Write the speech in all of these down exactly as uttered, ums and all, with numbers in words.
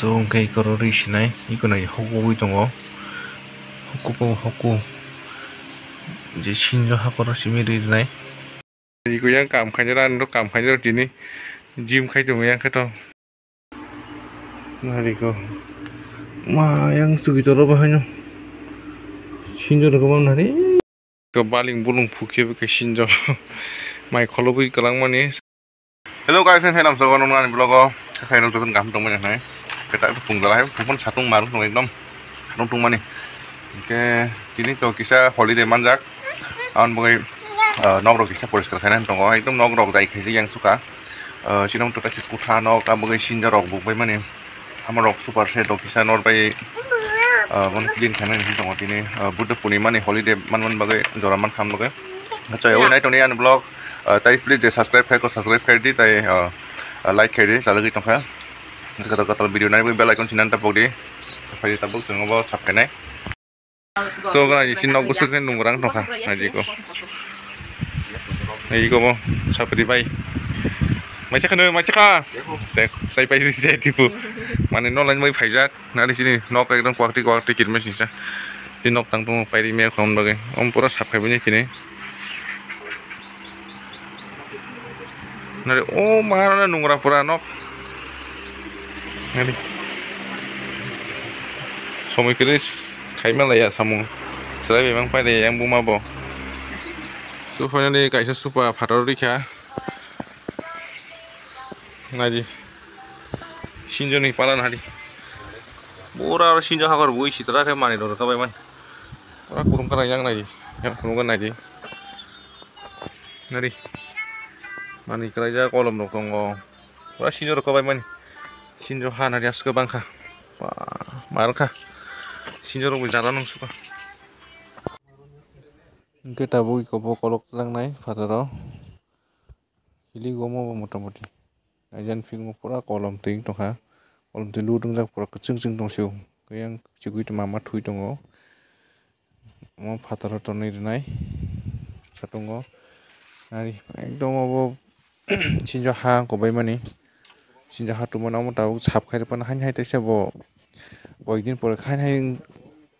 Abo hwnkhe eko rw rwi sinai, eko nai hokugwi tongo. Hokugo hoku. Je sinjo hakoro simi rwi rwnai. Eko yang kam khainai, ani rok kam khainai rok tini gym khai tongo yang khe to. Nariko. Ma yang chuki toro bahaino. Sinjo rok kwbang nari. Ko baling bulung phukhe bwkhe sinjo. Mai kholobwi kwlangmani. Hello guys, and hello, so nang ani vlog o. Khaino joton gam tong mani nai. Keta phung dalai, phung satung mar tong ekdom. Satung tong mani. Ke tini to kisa holiday manjak. Ang bagwi, ah, nok rok kisa poriskar khaina tongo. Ekdom nok rok jai khaijak yang suka. Ah, sinong to kaisa kutha nok, abo bagwi sinjo rok buk bai mani. Ama rok super set rok kisa nor bai, ah, mon clean khaina hinwi tongo tini. Ah, Buddha Purnima ni holiday man man bagwi, jora man khan bagwi. Achai, o nai tongni ani vlog, ah, tai please je subscribe khai ko subscribe khai di, tai, ah, ah, like khai di, chalagwi tongkha. Katal katal video nai bagwi bell icon sinan tapok di. Phai di tabuk chungo bo subscribe nai. So, gana isin nok bwswk khe nung rang tongkha, naidi ko. Naidi ko bo, sapri bai. Maisa khano, maisa kha. Sai, sai pai sai tipu. Mane no line bai phaijak. Nari sini nok ekdom kwakti kwakti kirme sisa. Ti nok tang tongo pairi me khon bagwi. Om pura sap khai bini sini. Nari, o ma na nungra pura nok. Nari. Somoi kwrwi khaima laiya samung. Chwrai bai mang pai de yang buma bo. So finally kaisa supa phatar rikha. Nari. Sinjoni palan hari. Pura sinjo hakor bui sitra khe mani dor kabai man. Pura kurung kana yang nai. Yang kurung kana nai. Nari. Mani kwlaijak kolom rok tongo. Pura sinjo rok kwbai mani. Sinjo ha nari aswk bangkha. Ba, markha. Sinjo rok bo jala nang suka. Hwnkhe tabuk iko bo kolok langnai phataro. Hili omo bo motamoti. Ajan phikno pura kolom twi wng tongkha. Kolom twi lut wngjak pura kwchwng chwng tong sio. Yang chigwi tongma ma thui tongo. Omo phataro tonwi rwnai satungo. Nari ekdom obo sinjo ha kobaimani. Sinjo ha tongmani omo tabuk sap khai rwphano haini hai teisa bo koyekdin pore haini hai.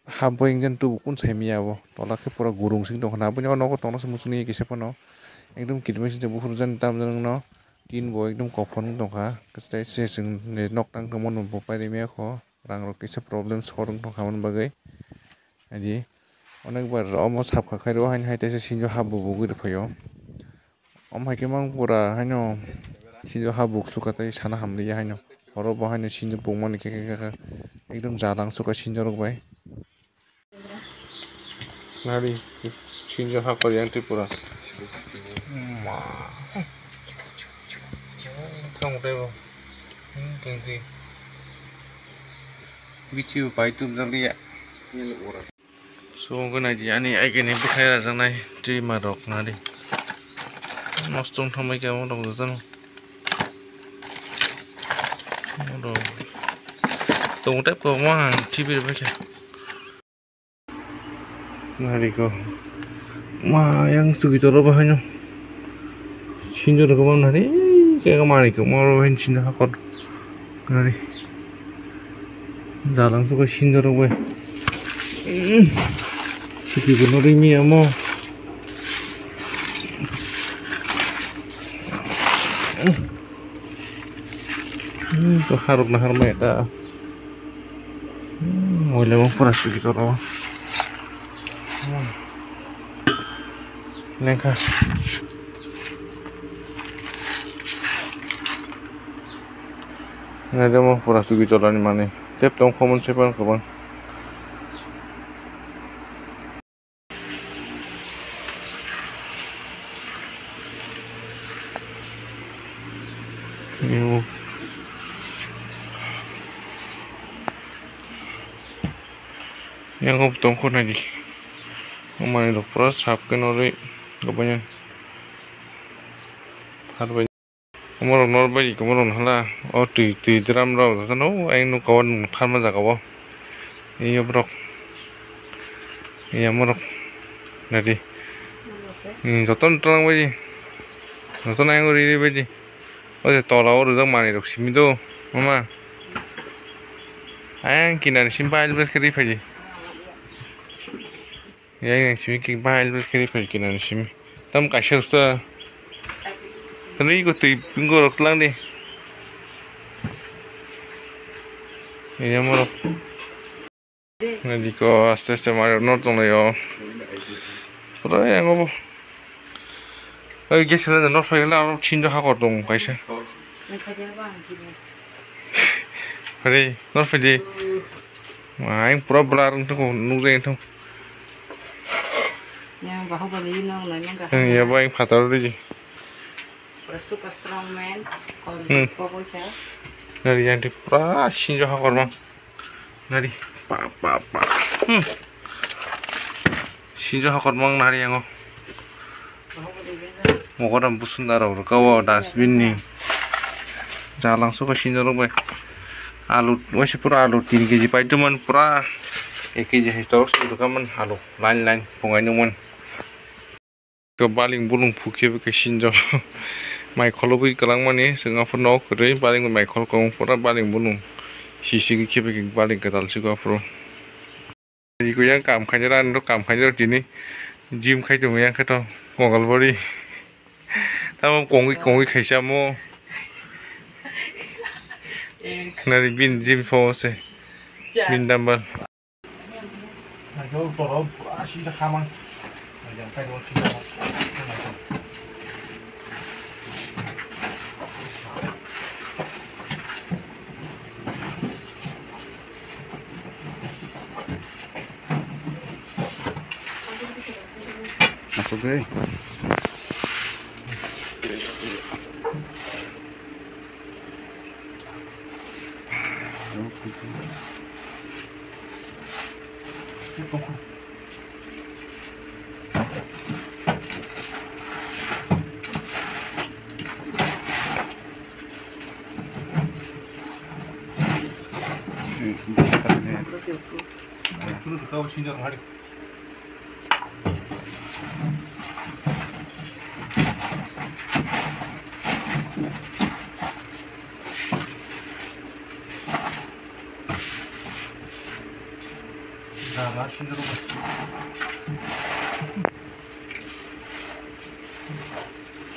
Hap bo engjan tubu kun sai maya bo. Tola khe pura gurung sing tongkha na. Aboni o nogo tongna se muchungni kisa phano. Ekdom kirima sing buphuru jani tam jani no. Tin bo ekdom kophon wng tongkha. Kwchai se chwng nok tang tongmano bo pairi maya kho. Rang rok kisa problem sor wng tongkha aboni bagwi. Adi onek bar omo sap kha khairo haini hai teisa sinjo hap bo bugwi rwphaio. Omo hai khe mang pura haino sinjo ha buk suka tei sana hamliya haino. Oro bo haino sinjo bukmani khe khe khe ekdom jalang suka sinjo rok bai. Nari sinjo ha kori yang Tripura. Ma. Thang tei bo. Hmm, teng tei. Bichi bo pai tum jang liya. So, wngkha naidi ani agini bwkhai rajaknai twi ma rok nari. Nosto wng thangbai khe omo rok jotono. Omo rok. Tongo tei kwbangma ang T V rwbaikha. Nari ko. Ma yang chuki toro bahaino. Sinjo rok kwbang nari. Khe mari ko moro bahaino sinjo hakor. Nari. Dalang suka sinjo rok bai. Chuki bo nari mi amo. To harok na harmai ta. Moila bo pura chuki toro. Lengkha. Naidemo pura chuki tolani mani. Tep tong khomon sepan kwbang. Yang tongkho naidi. Mani rok pura sap khe norwi gobanya. Pharbai. Omorok nor bai komorok hala o twi twi drum rok jotono ayang nukha o nung pharma jaga o. Eyo borok eya morok nadi jotono twlang bai jotono ayang ri ri bai di. O je tola o rijak manwi rok simi do mama. Ayang kinani simi bahai bwrwi khe rwi phaidi. Ayang simi ki bahai bwrwi khe rwi phaidi kinani simi. Tam kaisa usta. Tani ko twi pingo rok tlang di. Ini mo. Nadi ko aste aste mari no tong yo. Pura yang obo. Oi, gas cylinder no phai la, aro chinjo hakor tong kaisa. Hare, no phai di. Ai, pura blur wng tong, nuk jai tong. Yang Bahubali no nai mangga. Yang ya, bai phatar di. Pura super strong man. Hmm. Nari yang di pura chinjo hakor mang. Nari, pa, pa, pa. Hmm. Sinjo hakor mang nari yango. Mogodam busunda rok rwka o dustbin ni. Jalang suka sinjo rok bai. Alu, waisa pura alu tin keji paituman pura ek keji hai tok si rwka man alu line line phungai nungman. Ko baling bulung phukhe bwkhe sinjo. Mai kholobwi kwlangmani chwng aphuru nok kwrwi baling bai mai khol kwbang pura baling bulung. Sisi khe bwkhe baling kwtal se aphuru. Iko yang kam khainai rani rok kam khainai rok tini gym khai tongo yang khe to Kogalbari. Tamo kongwi kongwi khaisa mo. Khnari bin gym pho se. Bin dumbbell. Naikhe o toro pura sinsa khamang. Naikhe ang kaitor sinsa khamang. Asugwi.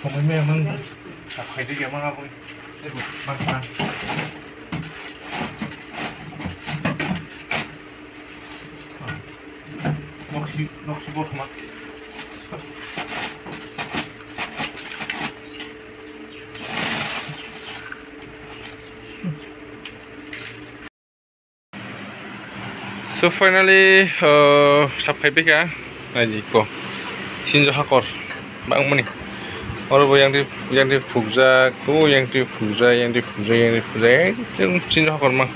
Somoi maya mang sakhai de ya mang aboi. Mang mang. Noksi noksi bos mang. So finally, uh, sap khai phaikha, naidi ko, sinjo hakor, bangmani, oro bo yang di, yang di phukjak, o yang di phukjak, yang di phukjak, yang di phukjak, ekdom sinjo hakor mang,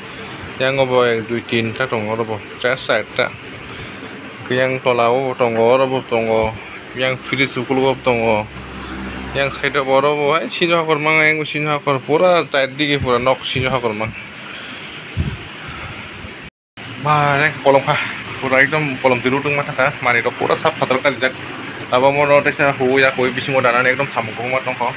yang obo ek dui tin ta tongo, oro bo char side ta, yang tola o bo tongo, oro bo tongo, yang fridge ukologo bo tongo, yang side o bo oro bo hai sinjo hakor mang, yang sinjo hakor pura side digi pura nok sinjo hakor mang. Mane kolom kha, pura ekdom kolom tiru tungma thangkha, manwi rok pura sap phatar kalijak. Abo mono teisa huya koi bisingo danani ekdom samung kwbangma tongkha.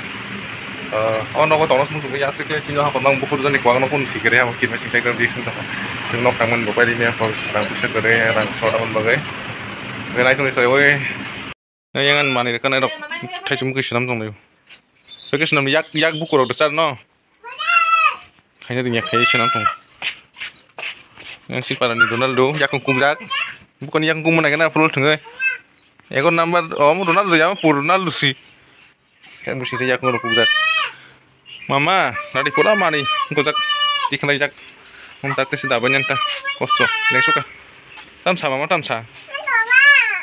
O nogo tongna sung sung ya aswk khe chini hakor mang bukhuk jani kwbangma phone thikre abo kirma singsa ekdom risk wngkha. Chwng nok tangmani bo pai rimya kho rang puisa kwrwi rang sora man bagwi. Belai tongwi saiwi. Yang an manwi rwkha nairok thaichung mukhe swnam tonglaio. Tei khe swnamni yak, yak bukurok rwchar no. Khaina rwngya khai swnam tong. Yang si parani Ronaldo yakung kukjak. Bukan yakung kukmana kena full thwngwi. Ego number, oh, Ronaldo ya, pur Ronaldo si. Yang busi yakung rok kukjak. Mama, nadi pura mani, kukjak. Dikhlaijak. Mom tak tesi dabai nyanta. Kosto, lengsuka. Tamsa mama, tamsa.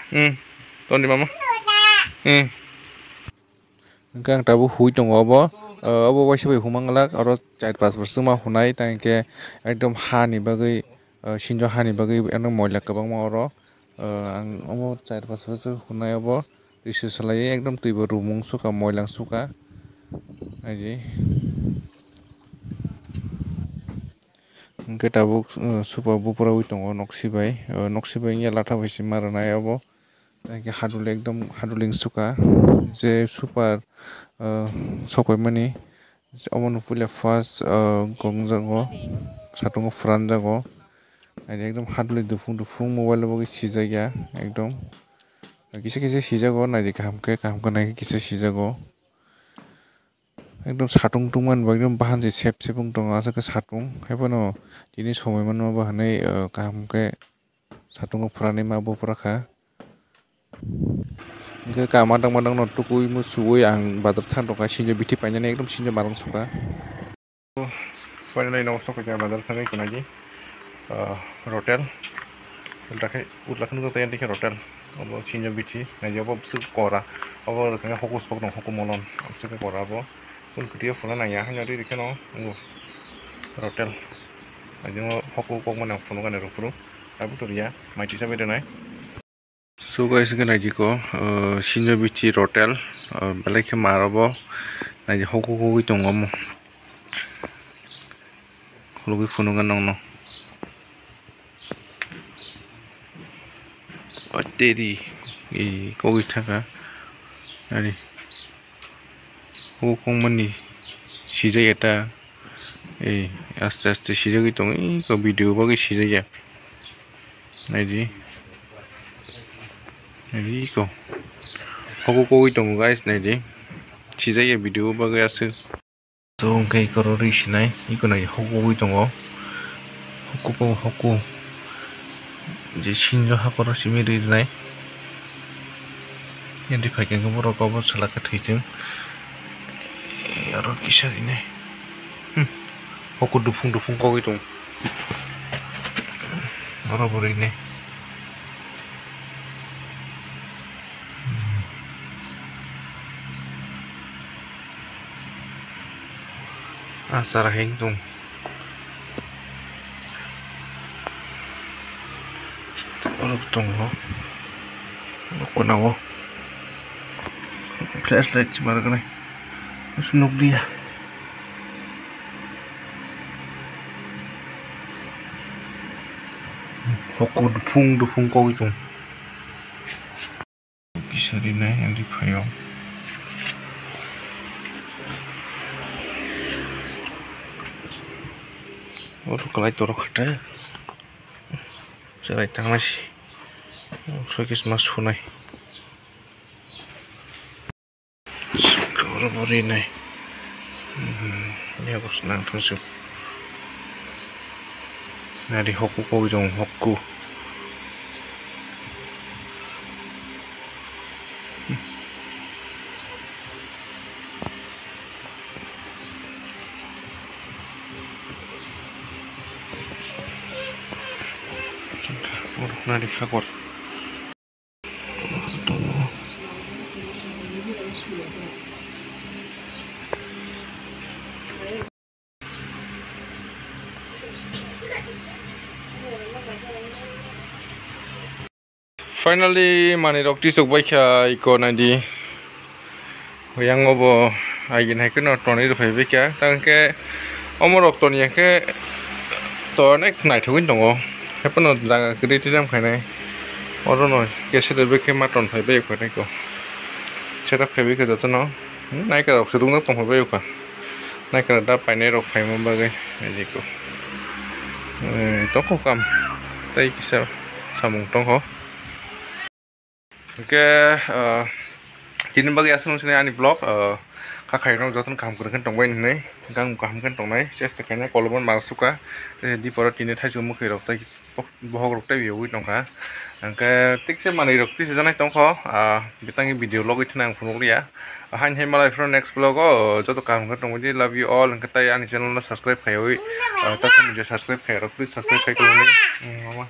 Hmm. Tondi mama. Hmm. Hwnkhe ang tabuk hui tongo obo, ah, obo waisa bai huma glak, oro char pas bosor ma hunai, tang hwnkhe ekdom hani bagwi, ah, sinjo hani bagwi ekdom moila kwbangma oro, ah, ang omo char pas bosor hunai obo twi se salai ekdom twi bo rumung suka moila suka, naidi. Hwnkhe tabuk, ah, supa bupra wi tongo noksi bai, ah, noksi bai wngya latha bai se ma rwnai obo. Hwnkhe hadulwi ekdom hadulwi wngsuka je super, ah, sokoimani omono puila first, ah, gongjago satungo phranjago Naidi ekdom hadwlwi dufung dufung mobile o bagwi sijak ya ekdom. Kisa kisa sijago, naidi kaham khe, kaham khe naikhe kisa sijago. Ekdom satung tungmani bagwi ekdom bahan se sep sep wng tongo, aswk khe satung. Haiphano tini somoi manma bo hinwi, ah, kaham khe satungo phwrani ma bo phwra kha. Hwnkhe kama dangma dangno tukui musuui ang bazar thang tongkha, sinjo bithi painani ekdom sinjo marang sukha. Finally, no sok kha bazar thangwi khwnai di, ah, rotel. Ulta khe, utla khe nukjak tei hotel. Obo sinjo bithi, naidi obo bwswk kora. Obo rwkha khe hokus pok dong, hoku molon. Bwswk khe kora obo. Full video phunukna nangya, haino riri kheno wngo. Rotel. Haino hoku kokmani ang phunukani rw phuru. Abo to riya, mai tisa bai rwnai. So guys, hwnkhe naidi ko, uh, sinjo bithi rotel, uh, belai khe mar obo. Naidi hoku kogwi tongo omo. Khulugwi phunukna nongno. O teri, e, kogwi thangkha. Ari. O kongmani sijak ya ta. E, aste aste sijakgwi tongo. E, ko video bagwi sijakya. Naidi. Naidi ko. Hoku kogwi tongo guys, naidi. Sijakya video bagwi aswk. Tabuk hwnkhe eko rw rwi sinai, eko nai hokugwi tongo. Hoku, hoku. Je sinjo hakoro simi rwi rwnai. Edi phaikhe borok obo chwla khe thwichwng. Aro kisa rwnai. Hmm. Hoku dufung dufung kogwi tongo. Oro bo rwnai. Achar hai wng tong. Oro tongo. Nokna o. Flashlight se bargani. Nukliya. Hoko dufung dufung kogwi tong. Kisa rinai ang riphaio. Oro kwlai torok khe. Chwrai tangnai se. Soi kisa ma sunai. Oro bo rinai. Hmm, ya bos nang thangsu. Nari hokku kogwi tongo, hokku. Oro nari hakor. Finally, manwi rok tisok bai kha iko naidi. Yang obo agin hai kheno tonwi rw phai bai kha. Tang khe omo rok ton ya khe to onek naithok wng tongo. Haiphano jaga kwrwi twi lam khainai. Oro no khe sede bai khe ma ton phai bai kha nai ko. Setup khai bai kha jotono. Hmm, naikha rok se rung no tong phai bai kha. Naikha da painai rok phaima bagwi naidi ko. Eh, tong kho kam. Tai kisa samung tong kho. Hwnkhe, ah, tini bagwi aswk nung sini ani vlog, ah, kha khairok jotono kaham kwrwng khe tongbai hinwi, hwnkhe ang kaham khe tongnai, chesta khainai kolomon mal suka, eh, diporo tini thaichung mwkhwi rok chai, bohok rok tei yogwi tongkha, hwnkhe tikse manwi rok tisa janai tongkho, ah, bitangni video logwi thwna ang phunukliya, ah, haini hai malai phano next vlog o joto kaham khe tongbaidi, love you all, hwnkhe tei ani channel no subscribe khaiwi, ah, ta video subscribe khairok please subscribe khai tongdi, hmm, mama.